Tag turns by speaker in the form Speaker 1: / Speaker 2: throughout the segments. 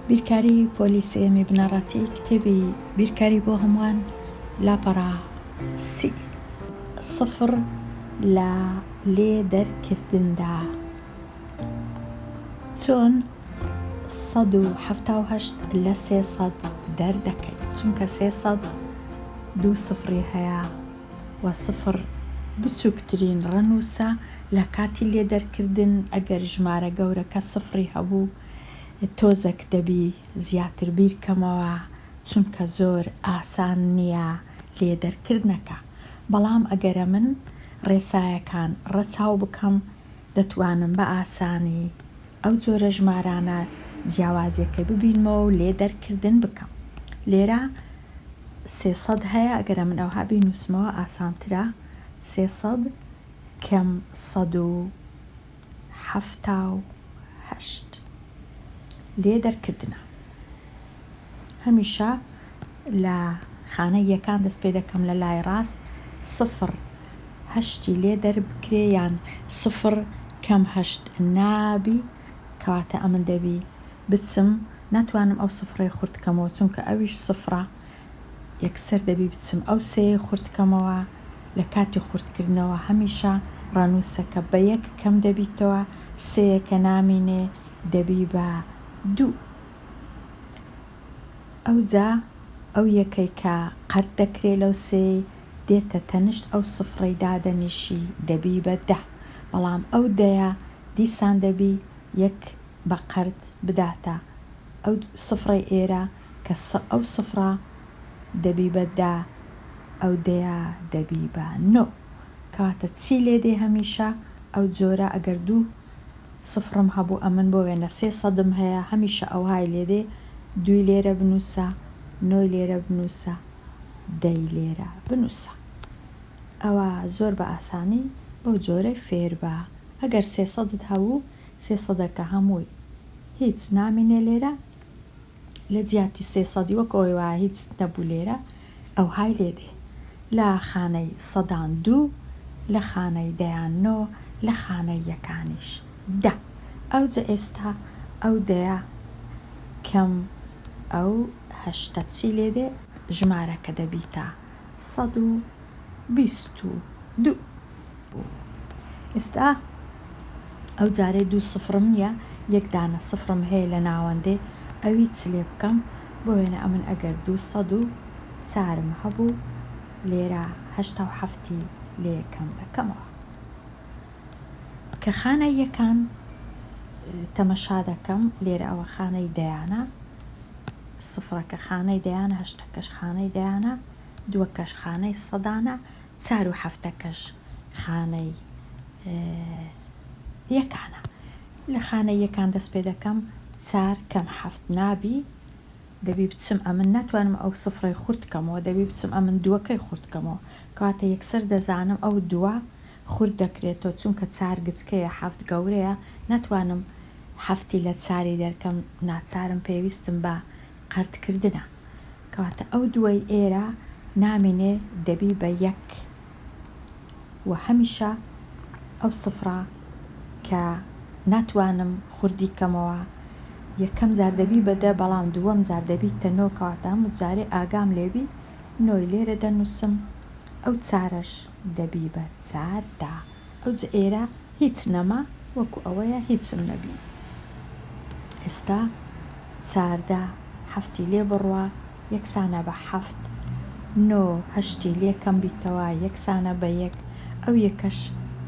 Speaker 1: بیرکاری پۆلی سێیەمی بنەڕەتی کتێبی بیرکاری بۆ هەمووان لاپەڕە سی. سفر لە لێ دەرکردندا چۆن 178 لە 300 دەردەکەین چونکە 300 دوو سفری هەیە و سفر بچووکترین ڕەنووسە لە کاتی لێ دەرکردن ئەگەر ژمارە گەورەکە سفری هەبوو تۆزەک دەبی زیاتر بیرکەمەوە چونکە زۆر ئاسان نیە لێ دەرکردنەکە بەڵام ئەگەرە من ڕێسایەکان ڕەچاو بکەم دەتوانم بە ئاسانی ئەو جۆرە ژمارانە جیاوازیەکەی ببینمەوە و لێ دەرکردن بکەم لێرە 300 هەیە ئەگەرە من ئەوها بینوسمەوە ئاسانترە 300 کەم 178 لێ دەرکردنە. هەمیشە لە خانەی یەکان دەست پێ دەکەم لە لای ڕاست سفر هەشتی لێ دەربکرێ یان سفر کەم هەشت نابی کەواتە ئەمن دەبی بچم ناتوانم ئەو سفرەی خورد کەمەوە چونکە ئەویش سفرە یەکسەر دەبی بچم ئەو سێیەی خورد کەمەوە لە کاتی خورد کردنەوە هەمیشە ڕەنووسەکە بە یەک کەم دەبیتەوە سێیەکە نامینێ دەبی بە دوو ئەوجا ئەو یەکەی کە قەرت دەکرێ لەو سێی دێتە تەنشت ئەو سفرەی دادەنیشی دەبی بە دە بەڵام ئەو دەیە دیسان دەبی یەک بە قەرت بداتە ئەو سفرەی ئێرە کە ئەو سفرە دەبی بە دە ئەو دەیە دەبی بە نۆ کەواتە چی لێ دێ هەمیشە ئەو جۆرە ئەگەر دوو سفرم هەبوو ئەمن بۆ وێنە سێ سەدم هەیە هەمیشە ئەوهای لێ دێ دووی لێرە بنووسە نۆی لێرە بنووسە دەی لێرە بنووسە ئەوە زۆر بە ئاسانی بەو جۆرەی فێر بە ئەگەر سێ سەدت هەبوو سێ سەدەکە هەمووی هیچ نامینێ لێرە لە جیاتی سێ سەدی وەک ئەوەی وایە هیچت نەبوو لێرە ئەوهای لێ دێ لە خانەی سەدان دوو لە خانەی دەیان نۆ لە خانەی یەکانیش دە ئەوجە ئێستا ئەو دەیە کەم ئەو هەشتە چی لێ دێ ژمارەکە دەبیتە 122. ئێستا ئەو جارەی دوو سفرم نیە یەک دانە سفرم هەیە لە ناوەندێ ئەوی چ لێ بکەم بۆ وێنە ئەمن ئەگەر 204 م هەبوو لێرە 87 ی لێ کەم دەکەمەوە کە خانەی یەکان تەمەشا دەکەم لێرە ئەوە خانەی دەیانە سفرەکە خانەی دەیانە هەشتەکەش خانەی دەیانە دووەکەش خانەی سەدانە چار و حەفتەکەش خانەی یەکانە. لە خانەی یەکان دەست پێ دەکەم، چار کەم حەفت نابی، دەبی بچم ئەمن ناتوانم ئەو سفرەی خورد کەمەوە، دەبی بچم ئەمن دووەکەی خورد کەمەوە، کەواتە یەکسەر دەزانم ئەو دووە خورد دەکرێتەوە، چونکە چار گچکەیە حەفت گەورەیە، ناتوانم حەفتی لە چاری دەرکەم، ناچارم پێویستم بە قەرت کردنە. کەواتە ئەو دووەی ئێرە نامینێ دەبی بە یەک و هەمیشە ئەو سفرە کە ناتوانم خوردی کەمەوە یەکەم جار دەبی بە دە بەڵام دووەم جار دەبیتە نۆ کەواتە هەموو جارێ ئاگام لێبی نۆی لێرە دەنووسم ئەو چارەش دەبی بە چاردە ئەوجە ئێرە هیچ نەما وەکو ئەوەیە هیچم نەبی ئێستا چاردە حەفتی لێ بڕوا یەکسانە بە حەفت نۆ هەشتی لێ کەم بیتەوە یەکسانە بە یەک ئەو یەکەش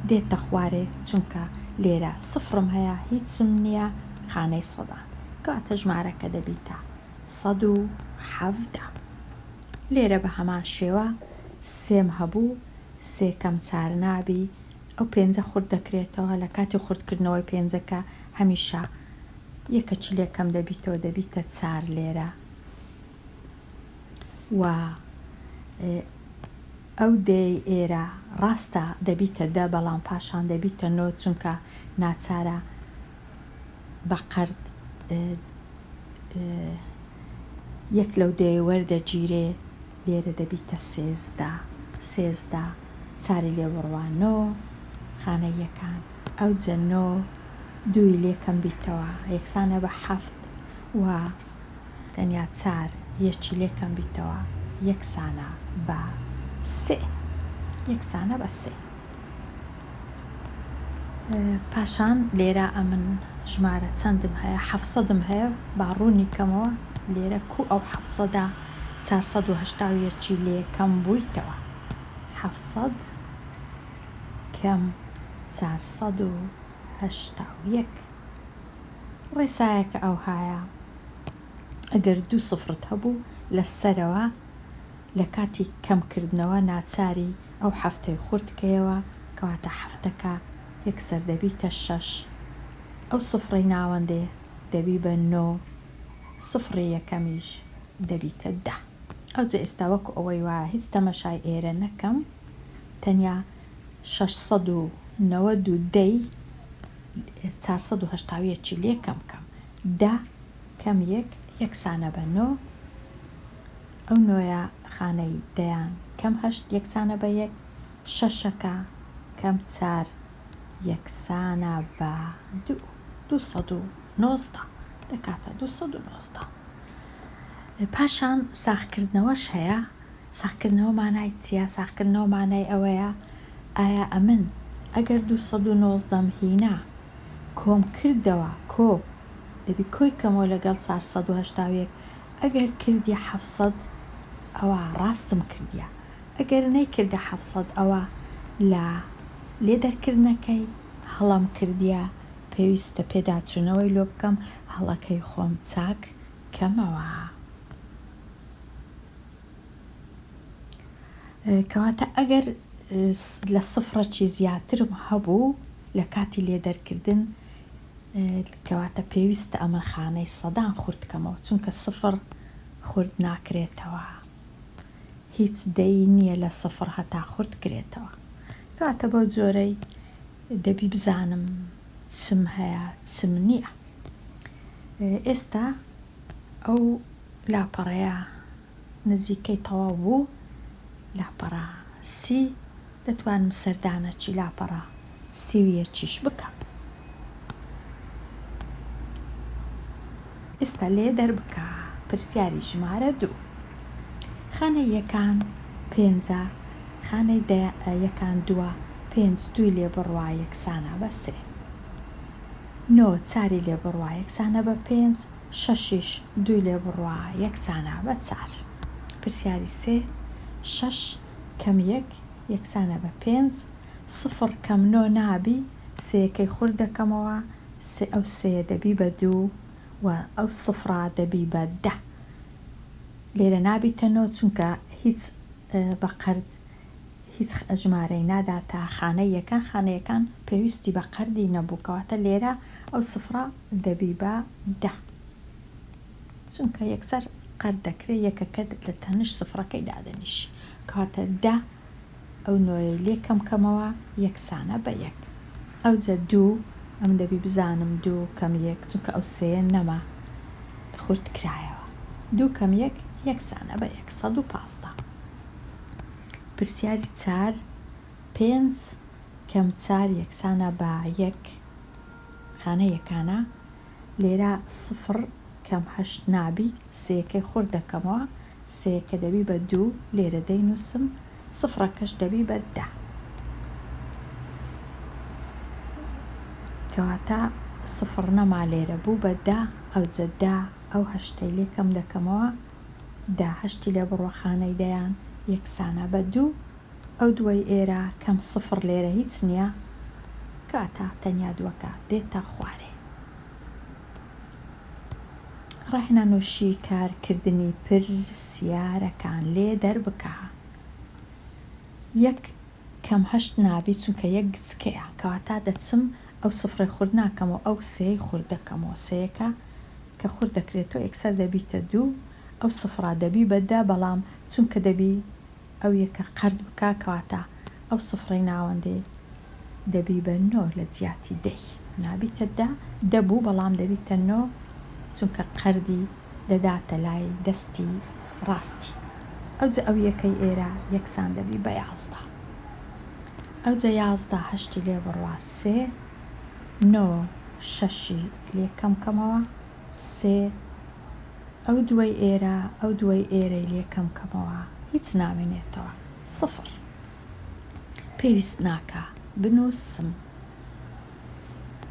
Speaker 1: دێتە خوارێ چونکە لێرە سفرم هەیە هیچم نییە خانەی سەدان کەواتە ژمارەکە دەبیتە 117 لێرە بە هەمان شێوە سێم هەبوو سێ کەم چار نابی ئەو پێنجە خورد دەکرێتەوە لە کاتی خوردکردنەوەی پێنجەکە هەمیشە یەکەکی لێ کەم دەبیتەوە دەبیتە چار لێرە و ئەو دەیەی ئێرە ڕاستە دەبیتە دە بەڵام پاشان دەبیتە نۆ چونکە ناچارە بە قەرد یەک لەو دەیە وەردەگیرێ لێرە دەبیتە 13 13 چاری لێ بڕوا نۆ خانەی یەکان ئەوجە نۆ دووی لێ کەم بیتەوە یەکسانە بە حەفت. و تەنیا چار یەکی لێ کەم بیتەوە یەکسانە بە سێ یەکسانە بە سێ. پاشان لێرە ئەمن ژمارە چەندم هەیە حەفسەدم هەیە با ڕوونی کەمەوە لێرە کوو ئەو حەفسەدە 481 ی لێ کەم بوویتەوە حەفسەد کەم 481 ڕێسایەکە ئەوهایە ئەگەر دوو سفرت هەبوو لە سەرەوە لە کاتی کەم کردنەوە ناچاری ئەو حەفتەی خورد کەیەوە کەواتە حەفتەکە یەکسەر دەبیتە شەش ئەو سفرەی ناوەندێ دەبی بە نۆ سفری یەکەمیش دەبیتە دە ئەوجە ئێستا وەکو ئەوەی وایە هیچ تەمەشای ئێرە نەکەم تەنیا 690 دەی 481 ی لێ کەم کەم دە کەم یەک یەکسانە بە نۆ ئەو نۆیە خانەی دەیان کەم هەشت یەکسانە بە یەک، شەشەکە کەم چار یەکسانە بە دوو، 219 دەکاتە 219. پاشان ساغکردنەوەش هەیە، ساغکردنەوە مانای چییە؟ ساغکردنەوە مانای ئەوەیە ئایا ئەمن ئەگەر 219 م هینا کۆم کردەوە کۆ دەبی کۆی کەمەوە لەگەڵ 481 ئەگەر کردی حەفسەد ئەوا ڕاستم کردیە ئەگەر نەیکردە حەفسەد ئەوا لە لێ دەرکردنەکەی هەڵەم کردیە پێویستە پێداچونەوەی لۆ بکەم هەڵەکەی خۆم چاک کەمەوە. کەواتە ئەگەر لە سفرەکی زیاترم هەبوو لە کاتی لێ دەرکردن کەواتە پێویستە ئەمن خانەی سەدان خورد کەمەوە چونکە سفر خورد ناکرێتەوە هیچ دەی نییە لە سفر هەتا خورد کرێتەوە کەواتە بەو جۆرەی دەبی بزانم چم هەیە چم نییە ئێستا ئەو لاپەڕەیە نزیکەی تەواو بوو لاپەڕە سی دەتوانم سەردانەکی لاپەڕە سیویەکیش بکەم. ئێستا لێ دەربکە پرسیاری ژمارە دوو. خانەی یەکان پێنجە، خانەی دە یەکان دووە، پێنج دووی لێ بڕوا یەکسانە بە سێ. نۆ چاری لێ بڕوا یەکسانە بە پێنج، شەشیش دووی لێ بڕوا یەکسانە بە چار. پرسیاری سێ، شەش کەم یەک یەکسانە بە پێنج، سفڕ کەم نۆ نابی، سێیەکەی خورد دەکەمەوە، سێ ئەو سێیە دەبی بە دوو و ئەو سفڕە دەبی بە دە. لێرە نابیتە نۆ چونکە هیچ بە قەرد هیچ ژمارەی ناداتە خانەی یەکان، خانە یەکان پێویستی بە قەردی نەبوو، کەواتە لێرە ئەو سفڕە دەبی بە دە. چونکە یەکسەر قەرد دەکرێ یەکەکە لە تەنش سفرەکەی دادەنیشی کەواتە دە ئەو نۆیەی لێ کەم کەمەوە یەکسانە بە یەک ئەوجە دوو ئەمن دەبی بزانم دوو کەم یەک چونکە ئەو سێیە نەما خورد کرایەوە دوو کەم یەک یەکسانە بە یەک 115 پرسیاری چار پێنج کەم چار یەکسانە بە یەک خانە یەکانە لێرە سفر کەم هەشت نابی سێیەکەی خورد دەکەمەوە سێیەکە دەبی بە دوو لێرە دەینوسم سفرەکەش دەبی بە دە کەواتە سفر نەما لێرە بوو بە دە ئەوجە دە ئەو هەشتەی لێ کەم دەکەمەوە دە هەشتی لێ بڕوە خانەی دەیان یەکسانە بە دوو ئەو دووەی ئێرە کەم سفر لێرە هیچ نییە کەواتە تەنیا دووەکە دێتە خوارێ. ڕاهێنان و شیکار کردنی پرسیارەکان لێ دەربکە. یەک کەم هەشت نابی چونکە یەک گچکەیە کەواتە دەچم ئەو سفرەی خورد ناکەمەوە ئەو سێی خورد دەکەمەوە سێیەکە کە خورد دەکرێتەوە یەکسەر دەبیتە دوو ئەو سفرە دەبی بە دە بەڵام چونکە دەبی ئەو یەکە قەرد بکا کەواتە ئەو سفرەی ناوەندێ دەبی بە نۆ لە جیاتی دەی نابیتە دە دە بوو بەڵام دەبیتە نۆ چونکە قەردی دەداتە لای دەستی ڕاستی ئەوجە ئەو یەکەی ئێرە یەکسان دەبی بە 11 ئەوجە 11 هەشتی لێ بڕوا سێ نۆ شەشی لێ کەم کەمەوە سێ. ئەو دووەی ئێرە ئەو دووەی ئێرەی لێ کەم کەمەوە هیچ نامێنێتەوە سفر پێویست ناکا بنووسم.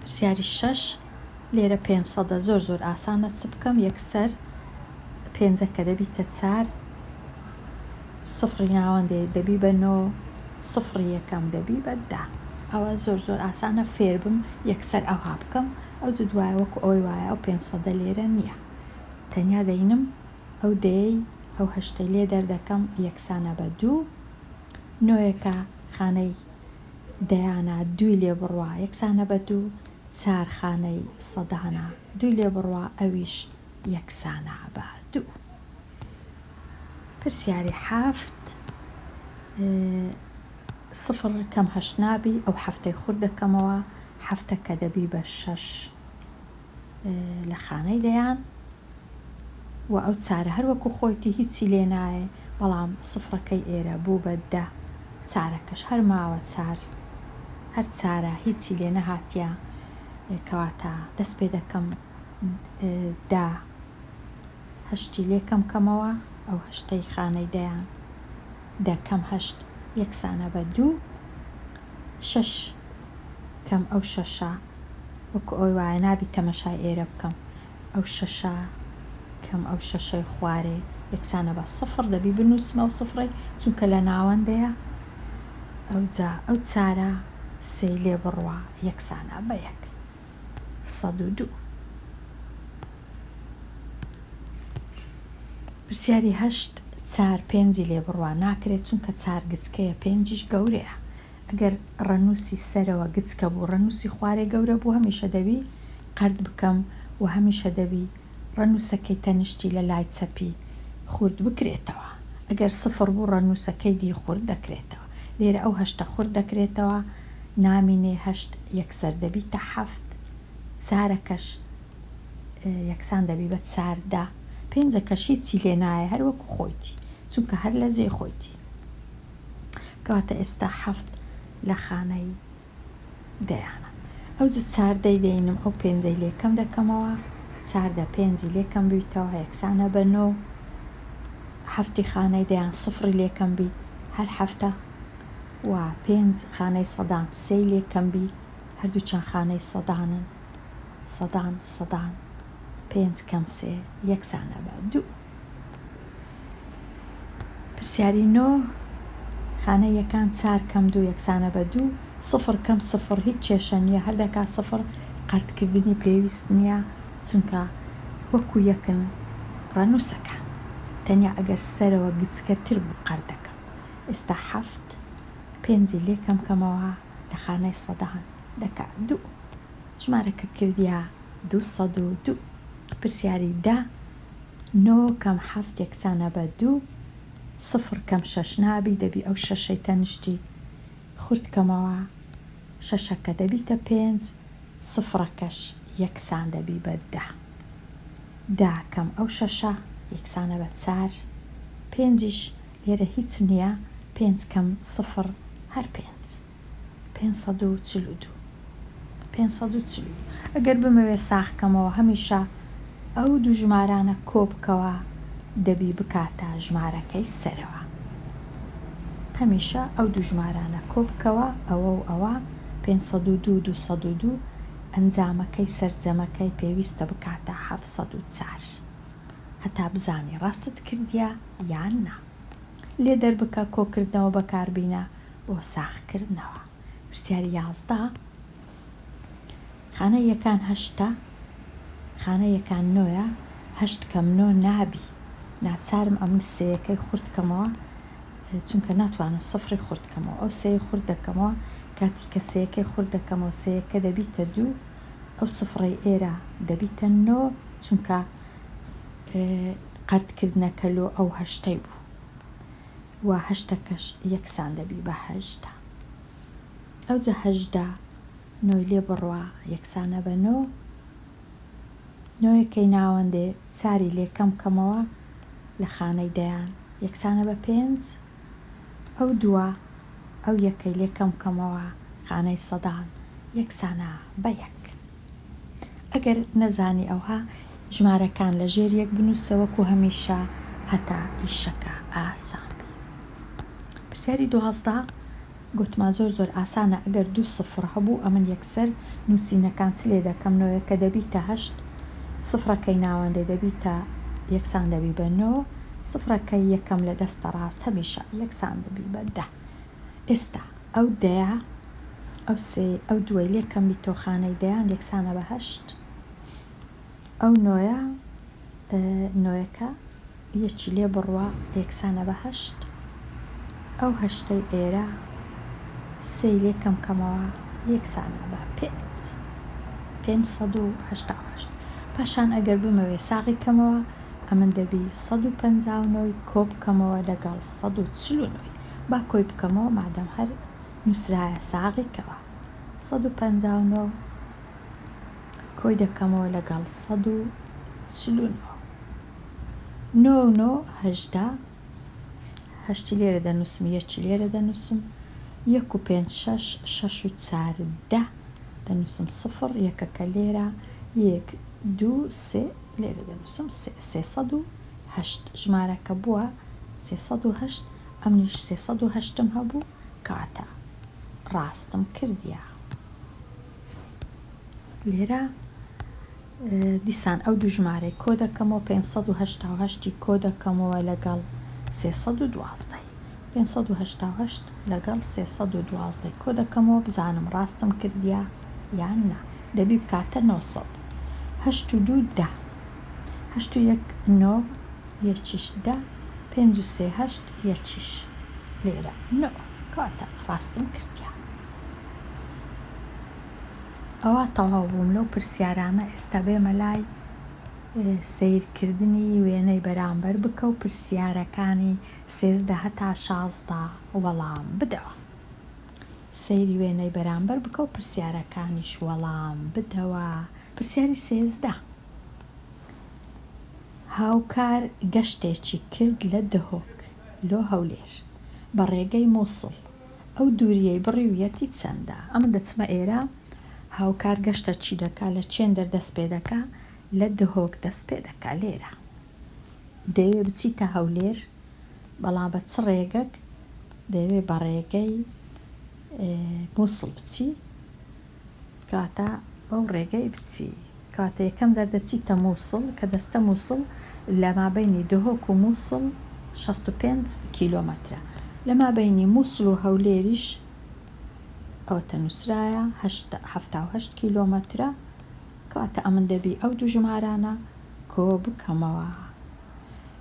Speaker 1: پرسیاری شەش، لێرە پێنج سەدە زۆر زۆر ئاسانە چ بکەم یەکسەر پێنجەکە دەبیتە چار سفری ناوەندێ دەبی بە نۆ سفری یەکەم دەبی بە دە ئەوە زۆر زۆر ئاسانە فێربم یەکسەر ئەوها بکەم ئەو جدوایە وەکو ئەوەی وایە ئەو پێنج سەدە لێرە نییە تەنیا دەینم ئەو دەیەی ئەو هەشتەی لێ دەردەکەم یەکسانە بە دوو نۆیەکە خانەی دەیانە دووی لێ بڕوا یەکسانە بە دوو، چار خانەی سەدانە دووی لێ بڕوا ئەویش یەکسانە بە دوو. پرسیاری حەفت، سفر کەم هەشت نابی ئەو حەفتەی خورد دەکەمەوە، حەفتەکە دەبی بە شەش لە خانەی دەیان و ئەو چارە هەر وەکو خۆیتی هیچی لێ نایێ بەڵام سفرەکەی ئێرە بوو بە دە چارەکەش هەر ماوە چار هەر چارە هیچی لێ نەهاتیە کەواتە دەست پێ دەکەم دە هەشتی لێ کەم کەمەوە ئەو هەشتەی خانەی دەیان دە کەم هەشت یەکسانە بە دوو شەش کەم ئەو شەشە وەکو ئەوەی وایە نابی تەمەشای ئێرە بکەم ئەو شەشە کەم ئەو شەشەی خوارێ یەکسانە بە سفر دەبی بنووسم ئەو سفرەی چونکە لە ناوەندەیە ئەوجا ئەو چارە سێی لێ بڕوا یەکسانە بە یەک 102. پرسیاری هەشت، چار پێنجی لێ بڕوا ناکرێت چونکە چار گچکەیە پێنجیش گەورەیە ئەگەر ڕەنووسی سەرەوە گچکە بوو ڕەنووسی خوارێ گەورە بوو هەمیشە دەبی قەرت بکەم و هەمیشە دەبی ڕەنووسەکەی تەنیشتی لە لای چەپی خورد بکرێتەوە ئەگەر سفر بوو ڕەنووسەکەی دی خورد دەکرێتەوە لێرە ئەو هەشتە خورد دەکرێتەوە نامینێ هەشت یەکسەر دەبیتە حەفت چارەکەش یەکسان دەبی بە چاردە پێنجەکەش هیچی لێ نایە هەر وەکو خۆیتی چونکە هەر لە جێی خۆیتی کەواتە ئێستا حەفت لە خانەی دەیانە ئەوجە چاردەی دەینم ئەو پێنجەی لێ کەم دەکەمەوە چاردە پێنجی لێ کەم بیتەوە یەکسانە بە نۆ حەفتی خانەی دەیان سفری لێ کەم بی هەر حەفتە و پێنج خانەی سەدان سێی لێ کەم بی هەردووکیان خانەی سەدانن سەدان سەدان پێنج کەم سێ یەکسانە بە دوو. پرسیاری نۆ، خانە یەکان چار کەم دوو یەکسانە بە دوو، سفر کەم سفر هیچ کێشە نییە هەر دەکا سفر قەرتکردنی پێویست نییە چونکە وەکو یەکن ڕەنووسەکان تەنیا ئەگەر سەرەوە گچکە تر بوو قەرت دەکەم ئێستا حەفت پێنجی لێ کەم کەمەوە لە خانەی سەدان دەکا دوو ژمارەکە کردیە 202. پرسیاری دە، نۆ کەم حەفت یەکسانە بە دوو، سفر کەم شەش نابی دەبی ئەو شەشەی تەنشتی خورد کەمەوە شەشەکە دەبیتە پێنج سفرەکەش یەکسان دەبی بە دە. دە کەم ئەو شەشە یەکسانە بە چار پێنجیش لێرە هیچ نییە پێنج کەم سفر هەر پێنج. 542. 542. ئەگەر بمەوێ ساغ کەمەوە هەمیشە ئەو دوو ژمارانە کۆ بکەوە دەبی بکاتە ژمارەکەی سەرەوە. هەمیشە ئەو دوو ژمارانە کۆ بکەوە ئەوە و ئەوە 502 202 ئەنجامەکەی سەرجەمەکەی پێویستە بکاتە 704 هەتا بزانی ڕاستت کردیە یان نا. لێ دەربکە کۆکردنەوە بەکاربینە بۆ ساغکردنەوە. پرسیاری 11 خانە یەکان هەشتە خانە یەکان نۆیە هەشت کەم نۆ نابی ناچارم ئەمن سێیەکەی خورد کەمەوە چونکە ناتوانم سفری خورد کەمەوە ئەو سێی خورد دەکەمەوە کاتی کە سێیەکەی خورد دەکەمەوە سێیەکە دەبیتە دوو ئەو سفرەی ئێرە دەبیتە نۆ چونکە قەرتکردنەکە لۆ ئەو هەشتەی بوو و هەشتەکەش یەکسان دەبی بە 18. ئەوجە 18 نۆی لێ بڕوا یەکسانە بە نۆ. نۆیەکەی ناوەندێ چاری لێ کەم کەمەوە لە خانەی دەیان یەکسانە بە پێنج. ئەو دووە ئەو یەکەی لێ کەم کەمەوە خانەی سەدان یەکسانە بە یەک. ئەگەر نەزانی ئەوها. ژمارەکان لە ژێر یەک بنووسە وەکو هەمیشە هەتا ئیشەکە ئاسان بی. پرسیاری 12 گۆتما زۆر زۆر ئاسانە ئەگەر دوو سفڕ هەبوو ئەمن یەکسەر نووسینەکان چ لێ دەکەم نۆیەکە دەبیتە هەشت سفڕەکەی ناوەندێ دەبیتە یەکسان دەبی بە نۆ سفڕەکەی یەکەم لە دەستە ڕاست هەمیشە یەکسان دەبی بە دە ئێستا ئەو دەیە ئەو سێ ئەو دووەی لێ کەم بیتۆ خانەی دەیان یەکسانە بە هەشت ئەو نۆیە نۆیەکە یەکی لێ بڕوا یەکسانە بە هەشت ئەو هەشتەی ئێرە سێی لێ کەم کەمەوە یەکسانە بە پێنج 588 پاشان ئەگەر بمەوێ ساغی کەمەوە ئەمن دەبی 159 ی کۆ بکەمەوە لەگەڵ 149 ی با کۆی بکەمەوە مادەم هەر نووسرایە ساغی کەوە 159 کۆی دەکەمەوە لەگەڵ 149. نۆ و نۆ 18، هەشتی لێرە دەنووسم یەکی لێرە دەنووسم، یەک و پێنج شەش، شەش و چار دە دەنووسم سفڕ، یەکەکە لێرە، یەک دوو سێ لێرە دەنووسم سێ، 308 ژمارەکە بووە 308، ئەمنیش 308م هەبوو کەواتە ڕاستم کردیە. لێرە دیسان ئەو دوو ژمارەی کۆ دەکەمەوە 588 ی کۆ دەکەمەوە لەگەڵ 312 ی 588 لەگەڵ 312 ی کۆ دەکەمەوە بزانم ڕاستم کردیە یان نا دەبی بکاتە 900 هەشت و دوو دە هەشت و یەک نۆ یەکیش دە پێنج و سێ هەشت یەکیش لێرە نۆ کەواتە ڕاستم کردیە. ئەوا تەواو بووم لەو پرسیارانە ئێستا بێمە لای سەیرکردنی وێنەی بەرامبەر بکە و پرسیارەکانی 13 هەتا 16 وەڵام بدەوە. سەیری وێنەی بەرامبەر بکە و پرسیارەکانیش وەڵام بدەوە. پرسیاری 13 هاوکار گەشتێکی کرد لە دهۆک لۆ هەولێر بە ڕێگەی موسڵ ئەو دووریەی بڕیویەتی چەندە؟ ئەمن دەچمە ئێرە هاوکار گەشتە چی دەکا لە چێندەر دەست پێ دەکا لە دهۆک دەست پێ دەکا لێرە دەیەوێ بچیتە هەولێر بەڵام بە چ ڕێگەک دەیەوێ بە ڕێگەی موسڵ بچی کەواتە بەو ڕێگەی بچی کەواتە یەکەم جار دەچیتە موسڵ کە دەستە موسڵ لە مابەینی دهۆک و موسڵ 65 کیلۆمەترە لە مابەینی موسڵ و هەولێریش ئەوەتە نووسرایە 78 کیلۆمەترە کەواتە ئەمن دەبی ئەو دوو ژمارانە کۆ بکەمەوە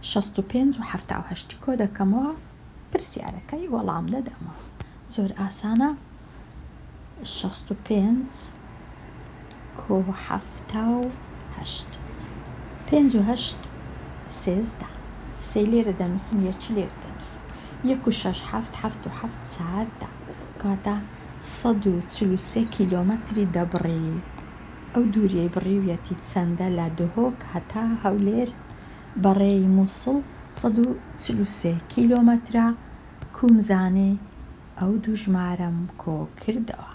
Speaker 1: 65 و 78 کۆ دەکەمەوە پرسیارەکەی وەڵام دەدەمەوە زۆر ئاسانە 65 کۆ 78 پێنج و هەشت 13 سێ لێرە دەنووسم یەکی لێرە دەنووسم یەک و شەش حەفت حەفت و حەفت 14 کەواتە 143 کیلۆمەتری دەبڕی ئەو دووریەی بڕیویەتی چەندە لە دهۆک هەتا هەولێر بەڕێی موسڵ 143 کیلۆمەترە کوم زانێ ئەو دوو ژمارەم کۆ کردەوە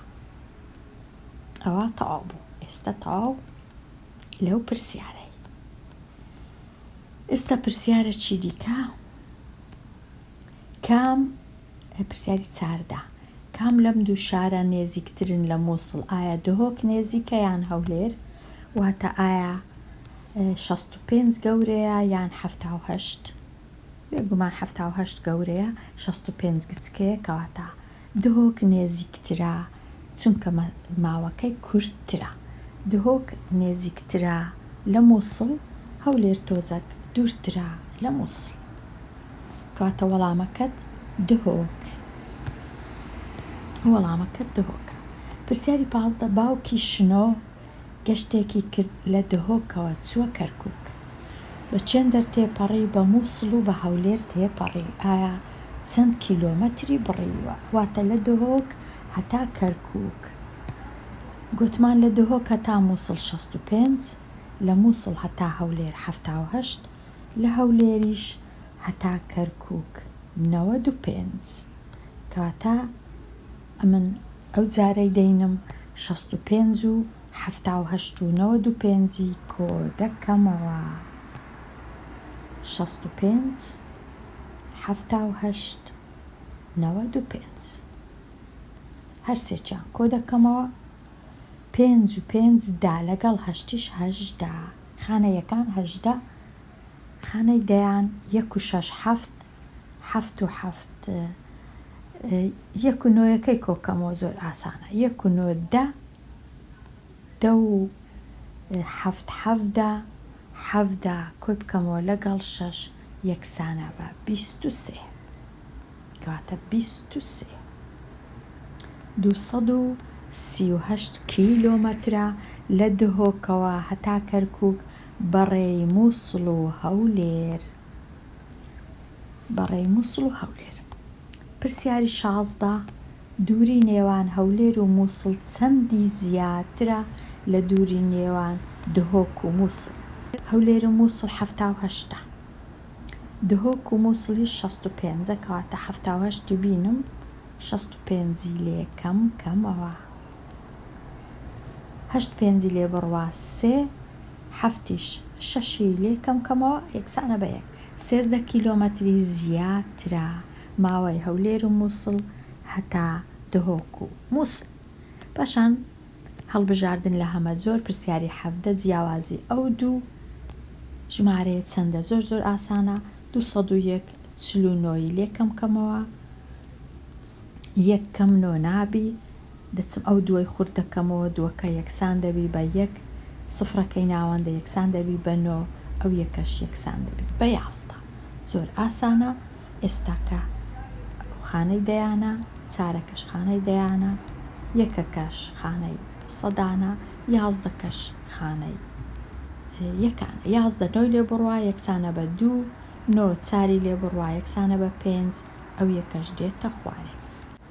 Speaker 1: ئەوە تەواو بوو ئێستا تەواو لەو پرسیارەی ئێستا پرسیارە چی دیکە کام پرسیاری 14 کام لەم دوو شارە نێزیکترن لە موسڵ ئایا دهۆک نێزیکە یان هەولێر واتە ئایا 65 گەورەیە یان 78 بێگومان 78 گەورەیە 65 گچکەیە کەواتە دهۆک نێزیکترە چونکە ماوەکەی کورتترە دهۆک نێزیکترە لە موسڵ هەولێر تۆزەک دوورترە لە موسڵ کەواتە وەڵامەکەت دهۆک وەڵامەکەت دهۆکە پرسیاری 15 باوکی شنۆ گەشتێکی کرد لە دهۆکەوە چووە کەرکوک بە چێندەر تێپەڕی بە موسڵ و بە هەولێر تێپەڕی ئایا چەند کیلۆمەتری بڕیوە واتە لە دهۆک هەتا کەرکوک گوتمان لە دهۆک هەتا موسڵ 65 لە موسڵ هەتا هەولێر 78 لە هەولێریش هەتا کەرکوک 95 کەواتە ئەمن ئەو جارەی دەینم 65 و 78. 78 و 95 ی کۆ دەکەمەوە. 65، 78، 95. هەرسێکیان کۆ دەکەمەوە. پێنج و پێنج دە لەگەڵ هەشتیش 18. خانە یەکان 18. خانەی دەیان یەک و شەش حەفت، حەفت و حەفت یەک و نۆیەکەی کۆکەمەوە زۆر ئاسانە. یەک و نۆ دە، دە و حەفت 17، 17 کۆی بکەمەوە لەگەڵ شەش یەکسانە بە 23. کەواتە 23. 238 کیلۆمەترە لە دهۆکەوە هەتا کەرکووک بەڕێی مووسڵ و هەولێر. بەڕێی مووسڵ و هەولێر. پرسیاری 16، دووری نێوان هەولێر و مووسڵ چەندی زیاترە لە دووری نێوان دهۆک و مووسڵ؟ هەولێر و مووسڵ 78ە. دهۆک و مووسڵیش 65ە، کەواتە 78ی بینم 65ی لێ کەم کەمەوە. هەشت پێنجی لێ بڕوا سێ، حەفتیش شەشی لێ کەم کەمەوە یەکسانە بە یەک. 13 کیلۆمەتری زیاترە ماوەی هەولێر و مووسڵ هەتا دهۆک و مووسڵ. پاشان هەڵبژاردن لە هەمەجۆر پرسیاری 17 جیاوازی ئەو دوو ژمارەیە چەندە؟ زۆر زۆر ئاسانە. 201 49ی لێ کەم کەمەوە. یەک کەم نۆ نابی، دەچم ئەو دووەی خورد دەکەمەوە، دووەکە یەکسان دەبی بە یەک، سفرەکەی ناوەندە یەکسان دەبی بە نۆ، ئەو یەکەش یەکسان دەبی بە 11. زۆر ئاسانە. ئێستاکە ئەو خانەی دەیانە، چارەکەش خانەی دەیانە، یەکەکەش خانەی سەدانە، یازدەکەش خانەی یەکانە. 11 نۆی لێ بڕوا یەکسانە بە دوو، نۆ چاری لێ بڕوا یەکسانە بە پێنج، ئەو یەکەش دێتە خوارێ.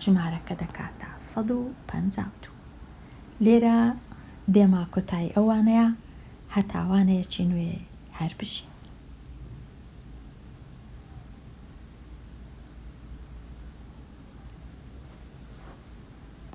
Speaker 1: ژمارەکە دەکاتە 152. لێرە دێما کۆتایی ئەو وانەیە، هەتا وانەیەکی نوێ هەر بژین.